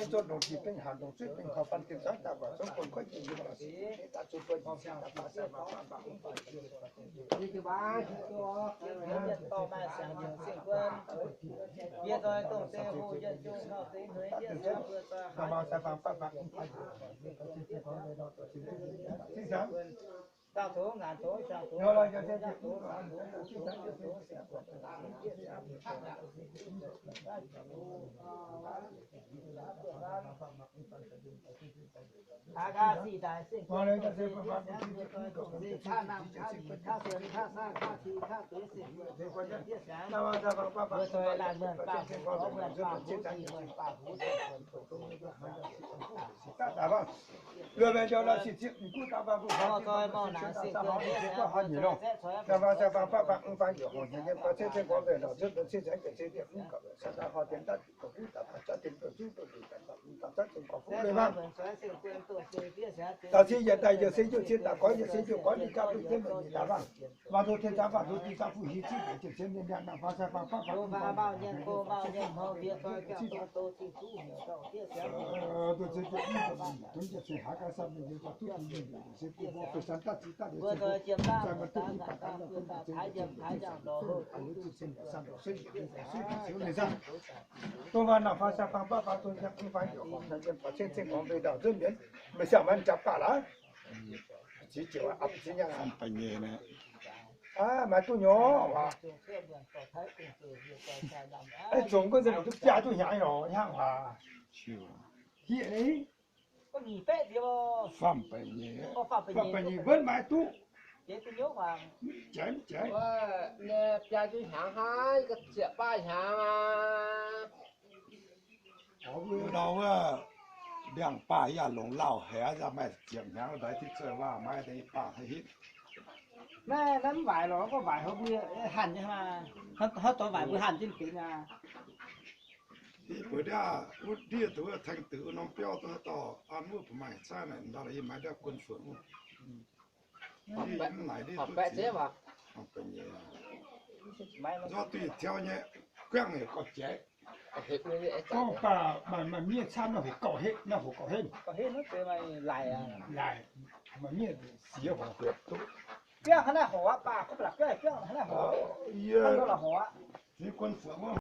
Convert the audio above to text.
bengv zunv longc jiex bengv hanc longc zuiv bengv kaux fan dien zangv daaih guangc zungv bun kuotv jiex nyei daaih zuqc buonv jiex cin daaih baac sai baac baac baac mv baac Dauh cin yietc daaih yietc se njuov cin daaih goiv yietc se njuov goiv ninh jaa duqv jienv mingh nyei daaih laangh. Waah nzung tien zaqc faanh nzung tien zaqc fuqv hiuv zingv deix jienv cien mienh mi'aqv, naaiv faaux sai faang baav faaux Dongh naaiv naaiv faang sai faang baav faaux dongh ziangh mv fai yaac horngc naaiv yiem faaux cien cien gorngv mbuo ndau nzunv mienv, meih siang maiv jaa baac laac. Ziqc ziouc aqv, ziqc nyangh aqv. Maiv duqv nyei. Zungv gunv se longc duqv biaa duqv hnyangx lorqc, hnyangx waac. Hiev ni. Faam baeqc nyeic, faam baeqc nyeic wuonv maiv duqv. Jaiv mv jaiv. Biaa duqv hnyangx hnangv, zieqc baav hnyangx aqv. Ndau wuov ndiangx-baah yaac longc lauh haic, yaac maaih ziepc hnyangx daaih, diqv zoih waac maiv deix baac haic hitv. Naaiv mv waaic lorqc, gorngv waaic haaix mbuo hanc nyei maah. Haaix dauh waaic mbuo hanc jienv benx aqv. Mbuo ndiev wuov ndiev duqv tengx duqv wuov norm biauv duqv haaix dauh an wuov bun maaih caaiv naaic, ndau yie maaiz ndau guon fuoqc wuov. Yie mv naaic ndiev duqv ziex. Nzorng duqv yietc tiaux nyei, guangv heuc gauh jaiv. Gorngv baac maaih maaih miev camv naaiv hoc gauh henv, naaiv hoc gauh henv. Laaic, maaih miev siex hoc heuc duqv. Guangv hnangv naaiv hoc aqv, baac gorngv baac guangv guangv hnangv naaiv hoc. Yie ziex guon fuoqc wuov